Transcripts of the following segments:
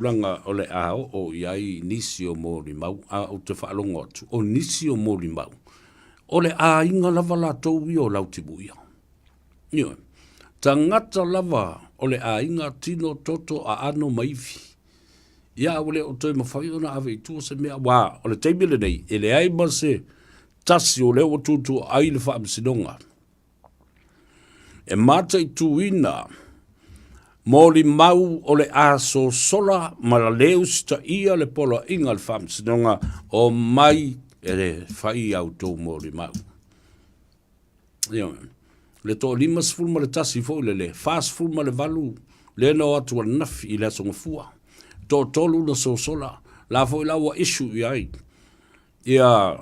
tulaga o le a oo i ai nisi o molimau, a ou te faalogo atu, o nisi o molimau, o le aiga lava latou ia o Lautimuia. Ioe. Tagata lava o le aiga, tino, toto, aano ma ivi. Ia, a ua le o toe mafai ona ave i tua se mea, aua o le taimi lenei, e leai ma se tasi o lea ua tuutuuai le Faamasinoga e mataituina molimau o le a sosola ma le usitaia le poloaiga a le Faamasinoga o mai e fai a outou molimau. Ioe. Le toa 51 foi lele, 48 lea na o atu ananafi i le Aso Gafua. Toatolu na sosola, la foi la ua issue i ai ia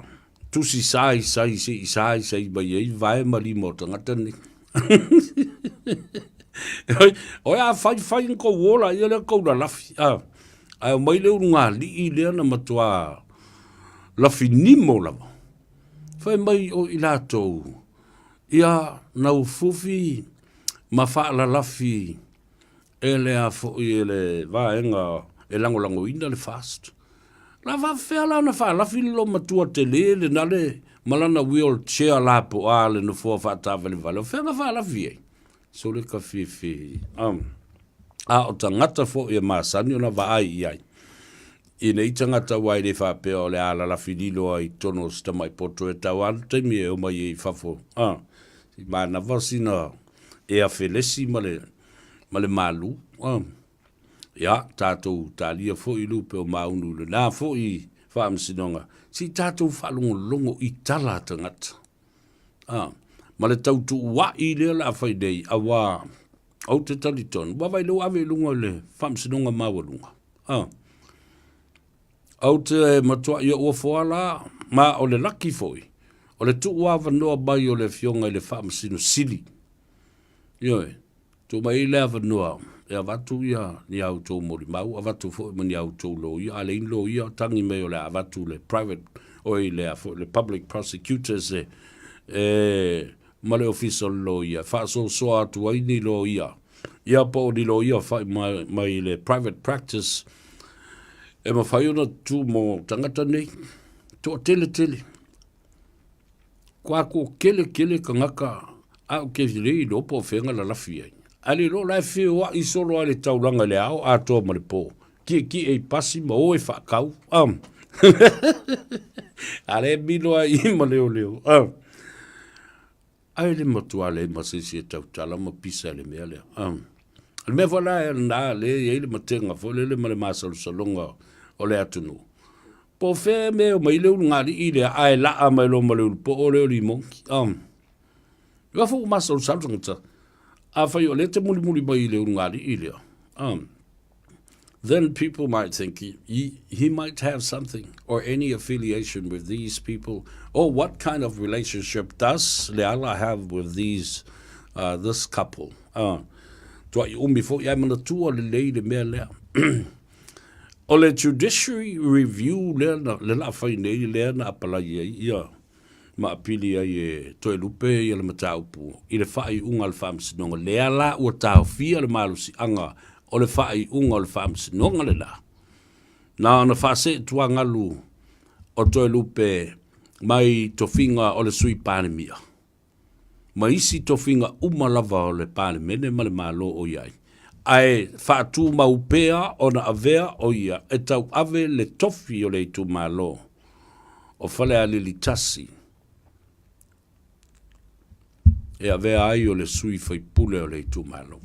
tusi sai sai se i sai sai mai ai vae ma lima o tagata nei. Oi a fai fai ni kou ola ia lea kou lalafi. Ah, ae omai le ulugalii lea na matua lafi nimo lava. Fai mai o i latou, ia naufufi ma faalalafi e le a foi e le vaega e lagolagoina le FAST. La faafefea la ona faalafi le loomatua tele lena le ma lana wheelchair lapoa le nofoa faataavalevale, o fea na faalafi ai? Sole ka fefe. A o tagata foi e masani ona vaai i ai i nei tagata aua e le faapea o le a lalafi lilo ai i totonu o si tamai poto e tau lava le taimi e omai ai i fafo. Se i manava sina ea felesi ma le, ma le malu. Ia, tatou talia foi lupe o maunu i lena foi faamasinoga, se i tatou faalogologo i tala a tagata. Ma le tautuua'i lea o le a fai nei, auā ou te talitonu, ua vaai lea ua ave i luga o le Faamasinoga Maualuga. Ou te matua'i ou ofo ala, ma o le laki foi, o le tuuavanoa mai o le Afioga i le Faamasino Sili. Ioe, Tuu mai ai le avanoa e avatu ia ni a outou molimau, avatu foi ma ni a outou loia, a leai ni loia, tagi mai o le a avatu le private, oi le a foi le public prosecutors e, e ma le ofisa o le loia e faasoasoa atu ai ni loia, ia po o ni loia fai mai, mai le private practice e mafai ona tu mo tagata nei. Toatele tele. Kua toatele tele tagata ae ou te le iloa po o fea na lalafi ai. Ae le iloa o la e feoai solo lava i le taulaga i le ao atoa ma le po, tietie i pasi ma o e faatau. A lea e milo ai i ma leoleo. Ae le matua leai ma se isi e tautala ma pisa i le mea lea. O le mea foi la lena lea e i ai le matega foi lele ma le masalosaloga o le atunuu. Po o fea mea e omai le ulugalii lea ae laa mai loa ma le ulupoo lea o Limogi. Aua foi ua masalosalo tagata, afai o lea e te mulimuli mai i le ulugalii lea, then people might think he, he might have something or any affiliation with these people or what kind of relationship does Leala have with these uh, this couple. Tuai umi foi ae manatua lelei le mea lea. O le judiciary review lea na, le la fai nei lea na apalai ai ia ma apili ai e Toelupe ia le mataupu i le faaiuga a le Faamasinoga, lea la ua taofia le malosiaga o le faaiuga o le Faamasinoga lena, na ona faaseetuagalu o Toelupe mai tofiga o le Sui Palemia ma isi tofiga uma lava o le Palemene ma le Malo o i ai, ae faatumau pea ona avea o ia e tauave le tofi o le itumalo o Falealili 1 e avea ai o le sui faipule o le itumalo.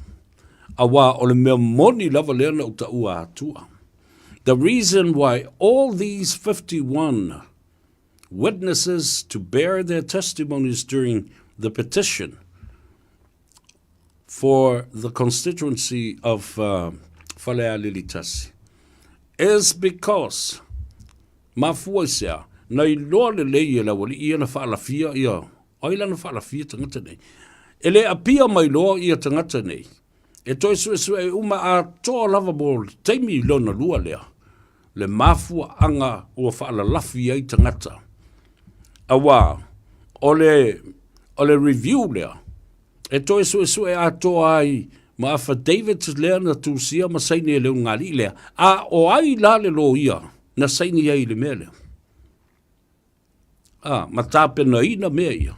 Auā o le mea moni lava lea na ou taua atua. The reason why all these 51 witnesses to bear their testimonies during the petition for the constituency of uh, Falealili Tasi is because mafua i sea, na iloa lelei e le aualii ia na faalafia ia, ai la na faalafia tagata nei. E le apia mai loa ia tagata nei, e toe suesue uma atoa lava mo le taimi lona lua lea, le mafuaaga ua faalalafi ai tagata. Auā, o le, o le review lea, e toe suesue atoa ai Ma affidavits lea na tusia ma saini e le ulugalii lea, a o ai la le loia na saini ai i le mea lea? A, ma tapenaina mea ia.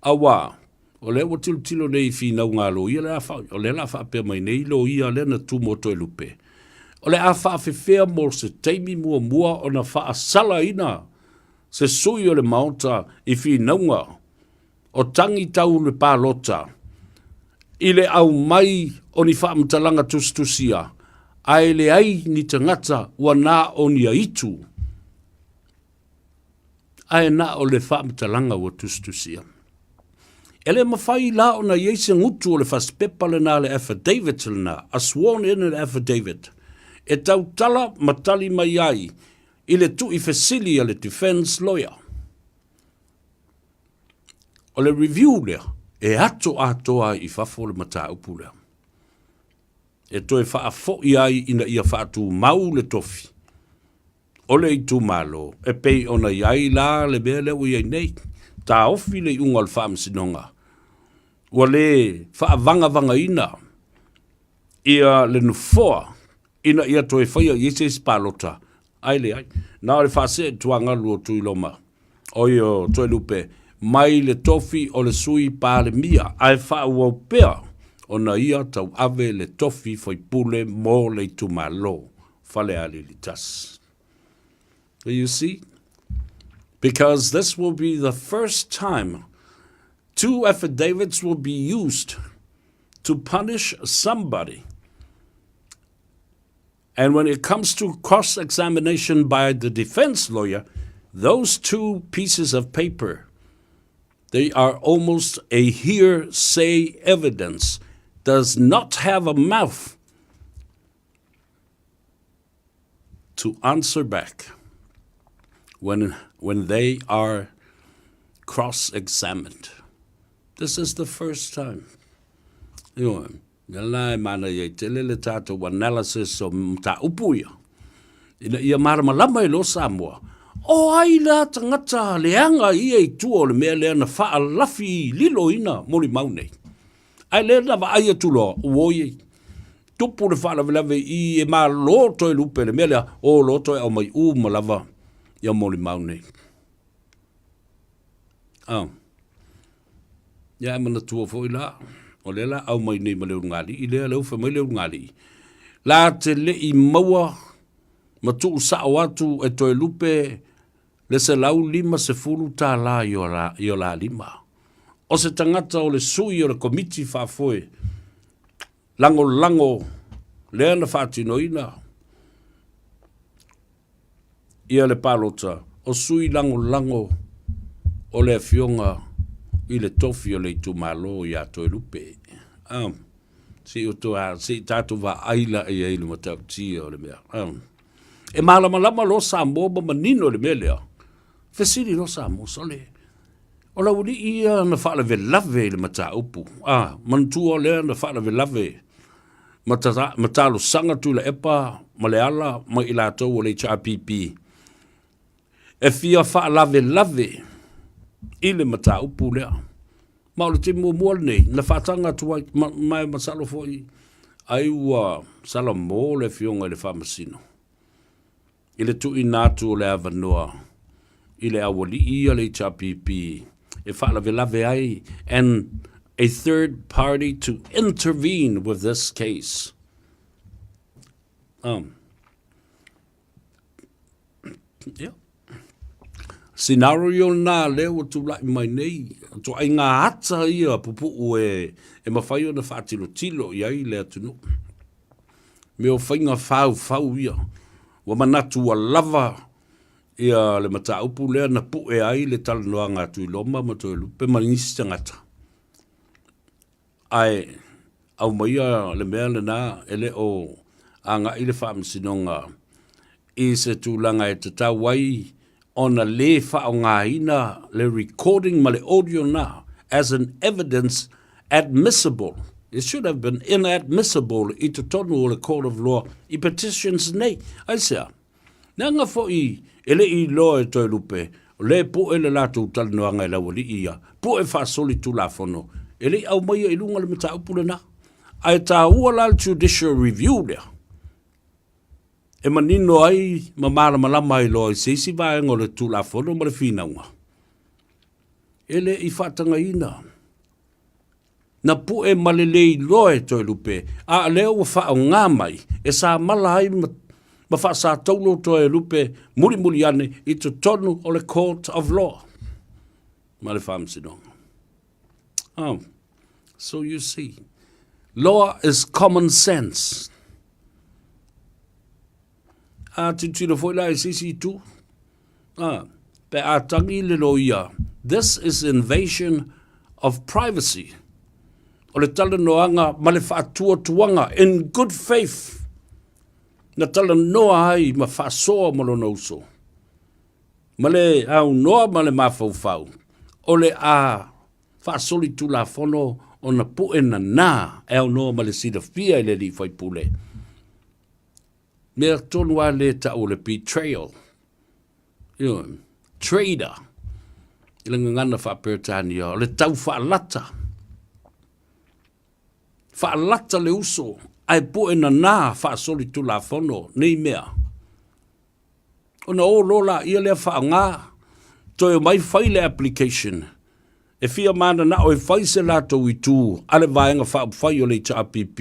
Auā, o lea ua tilotilo nei i finauga a loia lea a fa, o lea la a faapea mai nei loia lea na tu mo Toelupe, o le a faafefea mo se taimi muamua ona faasalaina se sui o le Maota i finauga o tagi tau le palota i le aumai o ni faamatalaga tusitusia ae leai ni tagata ua na o ni aitu ae na o le faamatalaga ua tusitusia. E le mafai la ona i ai se gutu o le fasipepa lena le affidavit lena, a sworn in affidavit, e tautala ma tali mai ai i le tuifesili a le defense lawyer. O le review lea, e ato atoa ai i fafo le mataupu lea. E toe faafoi ai ina ia faatumau le tofi o le itumalo e pei ona i ai la le mea lea ua i ai nei. Taofi le iuga o le faamasinoga ua le faavagavagaina ia le nofoa ina ia toe faia i ai se isi palota, ae leai. Na o le faasee tuagalu o Tuiloma, oi o Toelupe, mai le tofi o le Sui Palemia, ae faaauau pea ona ia tauave le tofi faipule mo le itumalo Falealili 1. You see? Because this will be the first time two affidavits will be used to punish somebody. And when it comes to cross-examination by the defense lawyer, those two pieces of paper, they are almost a hearsay evidence, does not have a mouth to answer back when, when they are cross-examined. This is the first time. Ioe, ia la e manaia ai tele le tatou analysis o mataupu ia, ina ia malamalama ai loa Samoa, o ai la tagata leaga ia i tua o le mea lea na faalafi liloina molimau nei. Ae lea na vaai atu loa, ua oi, tupu le faalavelave i e malo toe lupe le mea lea, o loa toe aumai uma lava ia molimau nei. Oh. Ia e manatua foi la, o lea la aumai nei ma le ulugalii lea, lea ua fai mai le ulugalii, la te le i maua ma tuusao atu e Toelupe le $150 i o la lima. O se tagata o le sui o le komiti faafoe lagolago lea na faatinoina ia le palota o sui lagolago o le afioga i le tofi o le itumalo ia Toelupe. Um, se i o se i tatou vaai la i ai le matautia o le mea. Um, e malamalama loa Samoa ma manino i le mea lea. Fesili loa Samoa, sole, o lau alii ia na faalavelave i le mataupu. Ah, manatua lea na faalavelave ma, ta, ma talosaga Tuilaepa ma Leala ma i latou o le HRPP e fia faalavelave i le mataupu lea. Ma o le taimi muamua lenei na faataga atu ai, ma, ma e masalo foi ai ua salamo le afioga i le Faamasino i le tuuina atu o le avanoa i le aualii ia le HRPP e faalavelave ai and a third party to intervene with this case. Um, yeah. Scenario na lea ua tulai mai nei, ituaiga ata ia pupuu e, e mafai ona faatilotilo i ai le atunuu. Mea o faiga faufau ia, ua manatu ua lava ia le mataupu lea na pue ai le talanoaga a Tuiloma ma Toelupe ma nisi tagata. Ae aumaia le mea lena e le o agai le Faamasinoga i se tulaga e tatau ai ona lē faaaogaina le recording ma le audio na as an evidence admissible. It should have been inadmissible i totonu o le court of law i petitions nei. Aisea? Leaga foi e le i iloa e Toelupe, o lea e pue le latou talanoaga e le aualii ia, pue faasolitulafono, e le i aumaia i luga le mataupu lena. Ae taua la le judicial review lea e manino ai ma malamalama ai loa i se isi vaega o le Tulafono ma le finauga e le i faatagaina. Na pu'e ma le le iloa e Toelupe, a o lea ua faaaoga mai e samala ai ma, ma faasataulo Toelupe mulimuli ane i totonu o le Court of Law ma le Faamasinoga. Oh, so you see, law is common sense. A tilotilo foi la i se isi itu, a, pe a tagi le loia, this is invasion of privacy. O le talanoaga ma le faatuatuaga in good faith na talanoa ai ma faasoa ma lona uso. Ma le aunoa ma le mafaufau, o le a faasolitulafono ona pu'e nanā e aunoa ma le silafia i le alii faipule. Mea tonu lava lea e ta'u o le betrayal, ioe, traitor i le gagana faa-Peretania, o le tau faalata. Faalata le uso ae pu'e nanā faasolitulafono nei mea. Ona o loa laia lea faaaoga, toe omai fai le application e fia mananao e fai se latou itu a le Vaega Faaupufai o le HRPP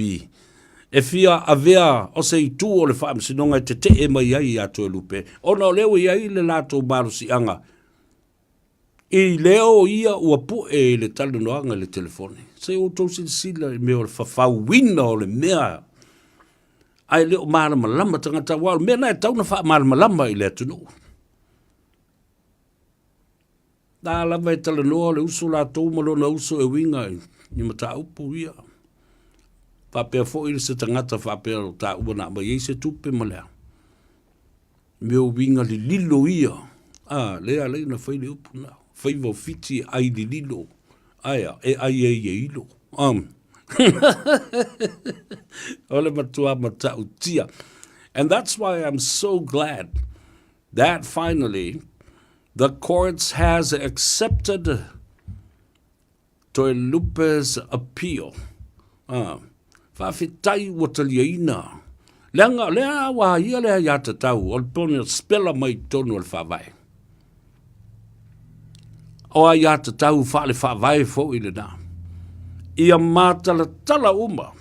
e fia avea o se itu o le Faamasinoga e tetee mai ai ia Toelupe ona o lea ua i ai le latou malosiaga i leo ia ua pu'e i le talanoaga i le telefoni. Se i outou silasila i mea o le fafauina o le mea ae le o malamalama tagata, aua o le mea lena e tatau ona faamalamalama i le atunuu. La lava e talanoa le uso latou ma lona uso e uiga i mataupu ia. Faapea foi se tagata faapea o taua na aumai ai se tupe ma le a. Mea o uiga lililo ia, a, lea alai ona fai le upu na, faiva o Fiti e ai lililo, ae a, e ai ai e ilo. O le matua matautia. And that's why I'm so glad that finally the courts has accepted Toelupe's appeal. Ah, faafetai ua taliaina. Leaga o lea ua ia le aiatatau o le pona spela mai totonu o le faavae. O aiatatau faale-faavae foi lena. Ia matalatala uma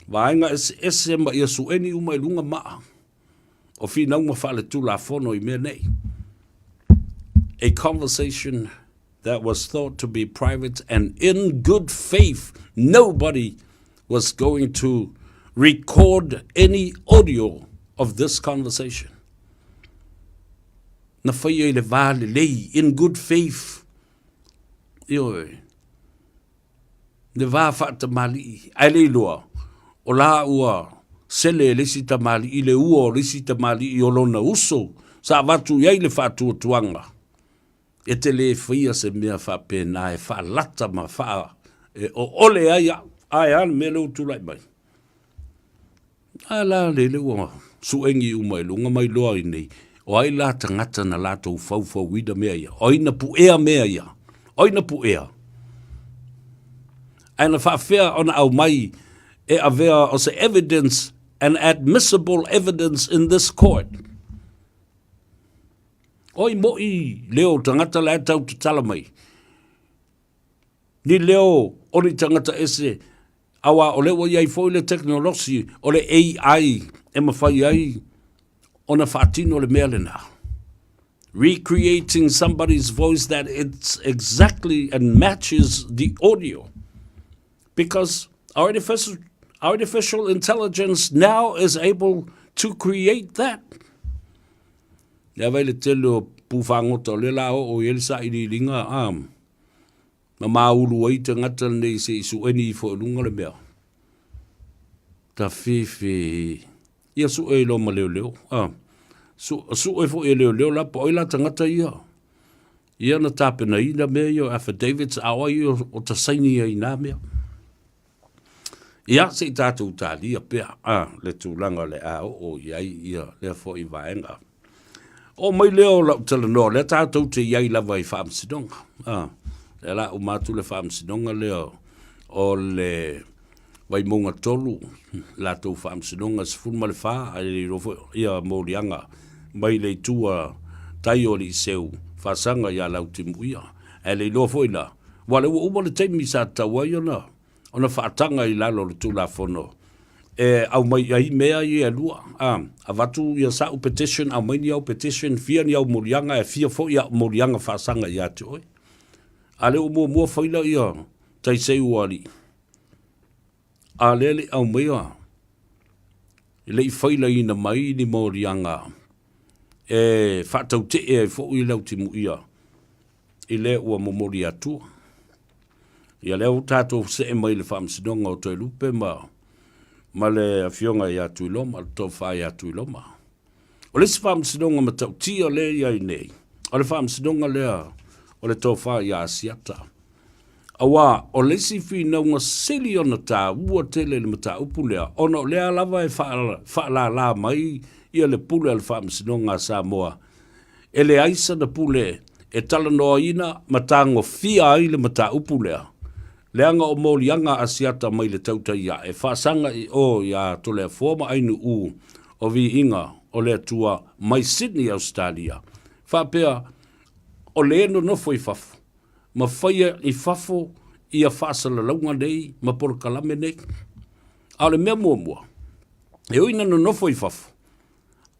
vaega eseese ma ia sueni uma i luga maa o finauga faaletulafono i mea nei. A conversation that was thought to be private and in good faith nobody was going to record any audio of this conversation. Na faia i le vā lelei, in good faith. Ioe. Le va faatamalii, ae le iloa, o la ua sele e le isi tamalii le ua o le isi tamalii o lona uso sa avatu i ai le faatuatuaga. E te le faia se mea faapena e faalata ma faa e oole ai au. Ae a le mea lea ua tulai mai? A la lele ua suegi uma i luga ma iloa ai nei, o ai la tagata na latou faufauina mea ia? O ai na puea mea ia? O ai na puea? Ae na faafefea ona aumai e avea o se evidence, an admissible evidence in this court? Oi moʻi leo tagata la e tau tatala mai. Ni leo o ni tagata ese, auā o lea ua i ai foi le tekonolosi o le AI e mafai ai ona faatino le mea lena. Recreating somebody's voice that it's exactly and matches the audio. Because artificial, artificial intelligence now is able to create that. Lea vai le tele o pū fagota o lea la oo i ai le sailiiliga, a, ma māulu ai tagata nei se i suʻeni ifo i luga le mea. Tafefe. Ia suʻe i loa ma leoleo. A, su, suʻe foi e leoleo la po o ai la tagata ia. Ia na tapenaina mea ia o affidavits, a o ai o, o ta saini ai nā mea. Ia, se i tātou tālia pea, a, le tulaga o le a oo i ai ia lea foi vaega. Oo mai lea o lau talanoa, lea tātou te i ai lava i faamasinoga. A, lea la uma atu le faamasinoga lea o le... Vaimauga 3, latou faamasinoga 14, ae le iloa foi ia moliaga mai le itu a tai o Aliiseu faasaga ia Lautimuia. Ae le iloa foi la, aua o lea ua uma le taimi sa tatau ai ona ona faataga i lalo o le Tulafono e aumai ai mea ia e lua, a, avatu ia sa'u petition, aumai ni au petition, fia ni au moliaga ae fia foi a'u moliaga faasaga ia te oe. A lea ua muamua faila ia taisei ua alii, a lea e le i aumaia, e le i failaina mai ni moliaga e faatautee ai foi le Lautimuia i le ua momoli atua. Ia lea ua tatou see mai i le faamasinoga o Toelupe ma ma le afioga ia Tuiloma, le tofa ia Tuiloma. O le isi faamasinoga matautia lea e i ai nei, o le faamasinoga lea o le tofa ia Asiata. Aua o le isi finauga sili ona taua tele i le mataupu lea, ona o lea lava e faalala mai ia le pule a le Faamasinoga a Samoa, e leai sana pule e talanoaina ma tagofia ai le mataupu lea, leaga o moliaga a Asiata mai le tautai ae faasaga i o iā Toleafoa ma Ainu'u o Viiga o le Atua mai Sydney, Ausetalia, faapea o le nonofo i fafo ma faia i fafo ia faasalalauga nei ma polokalame nei. A o le mea muamua, e ui ina nonofo i fafo,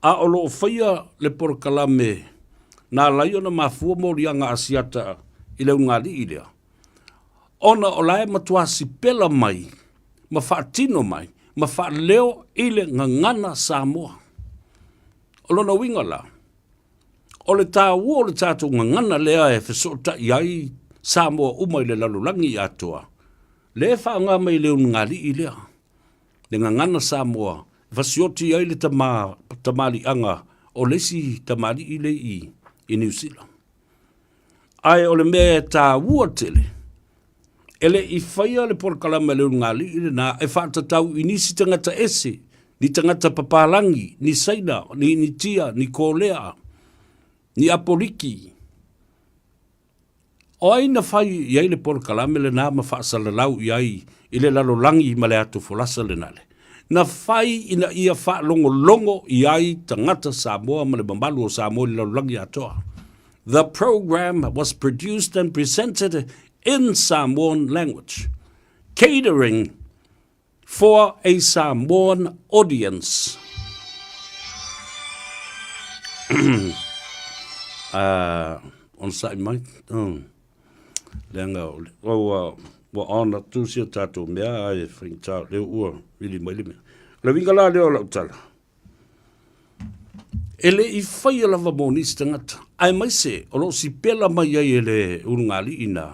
a o lo o faia le polokalame na ala ai ona mafua moliaga Asiata i le ulugalii lea, ona o la e matua sipela mai ma faatino mai ma faaleo i le gagana Samoa. O lona uiga la, O le taua o le tatou gagana lea e fesootai ai Samoa uma i le lalolagi atoa, lea e faaaoga mai e le ulugalii lea, le gagana Samoa e fasioti ai le tama, tamaliiaga o le isi tamalii lea i, i Niu Sila. Ae o le mea e taua tele, e le i faia le polokalame a le ulugalii lena e faatatau i nisi tagata ese, ni tagata papalagi, ni Saina, ni Initia, ni Kolea, ni Apoliki. O ai na fai i ai le polokalame lena ma faasalalau i ai i le lalolagi ma le atu folasa lena le? Na fai ina ia faalogologo i ai tagata Samoa ma le mamalu o Samoa i le lalolagi atoa. The program was produced and presented in Samoan language, catering for a Samoan audience. uh, onosai mai. Leaga o ua ua on atu si o tatou mea ae faigata lea ua vili mai le mea. O le uiga la lea o lau tala, e le i faia lava mo nisi tagata, aemaise o lo o sipela mai ai e le ulugalii nā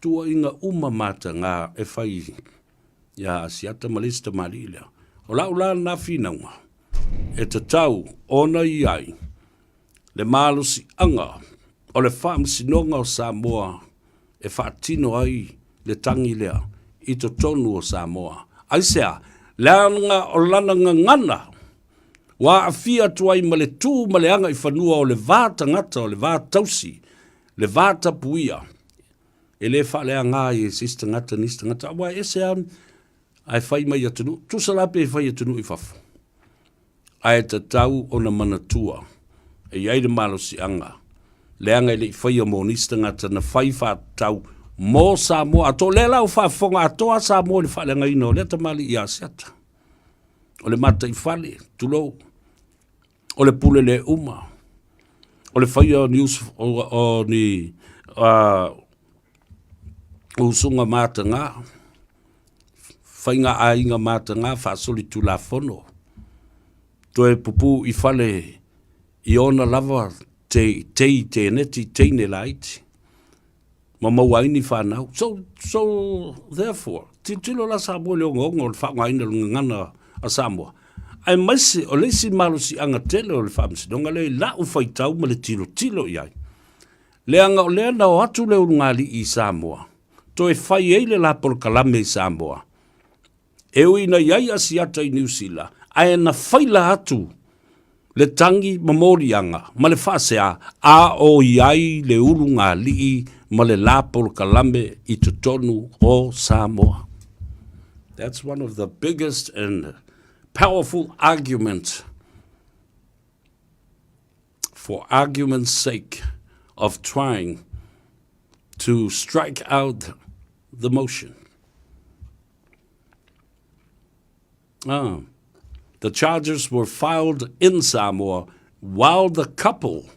tuuaiga uma mataga e fai iā Asiata ma le isi tamalii lea. O lau la lena finauga, e tatau ona i ai le malosiaga o le Faamasinoga o Samoa e faatino ai le tagi lea i totonu o Samoa. Aisea? Leaga o lana gagana ua aafia atu ai ma le tu ma le agaifanua o le va tagata, o le va tausi, le va tapuia, e le faaleaga ai e se isi tagata nisi tagata, aua e ese lava ae fai mai atunuu, tusa la pe fai atunuu i fafo. Ae tatau ona manatua e i ai le malosiaga, leaga e le i faia mo nisi tagata na fai faatatau mo Samoa atoa. O lea la ua faafofoga atoa Samoa i le faaleagaina o lea tamalii ia Asiata. O le mataifale, tulou, o le pule le uma, o le faia o ni, o, o ni uh, usuga mataga, faiga aiga mataga faasolitulafono, toe pupuu i fale i ona lava te, tei teneti teine laiti ma maua ai ni fanau. So, so therefore, tilotilo la Samoa i le ogaoga o le faaaogaina o le gagana a Samoa, aemaise o le isi malosiaga tele o le Faamasinoga lea i la'u faitau ma le tilotilo i ai, leaga o lea na o atu le ulugalii i Samoa, toe fai ai le la polokalame i Samoa. E ui ina i ai Asiata i Niu Sila, ae na faila atu le tagi ma moliaga ma le faasea a o i ai le ulugalii ma le la polokalame i totonu o Samoa. That's one of the biggest and powerful arguments for argument's sake of trying to strike out the motion. Ah. The charges were filed in Samoa while the couple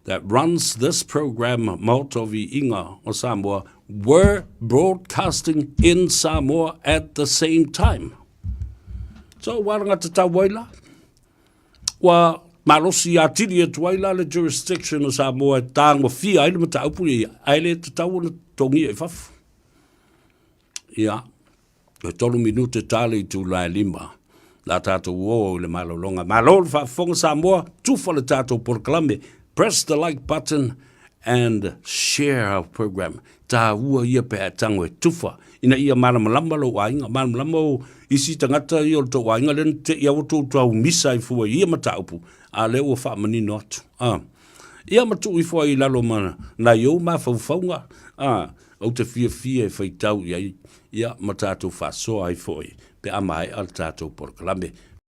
that runs this program, Maota o Viiga o Samoa, were broadcasting in Samoa at the same time. So, waranga te tau ai la. Ua malosi atili atu ai la le jurisdiction o Samoa e tāgofia ai le mataupu ia, ae le tatau ona togia i fafo. Ia, E tolu minute ta le itula e lima. La tatou o i le malologa. Malo le faafofoga Samoa, tufa le tatou polokalame. Press the like button and share our program. Tāua ia pe a e tango e tufa ina ia malamalama lou aiga, malamalama o isi tagata ia o le tou aiga lea na te i a ua tou taumisa ai fua i ia mataupu, a lea ua faamanino atu. A. Ia ma tuu ifo ai i lalo ma nai ou mafaufauga, a, Ou te fiafia e faitau i ai, ia, ma tatou faasoa ai foi pe a maea le tatou polokalame.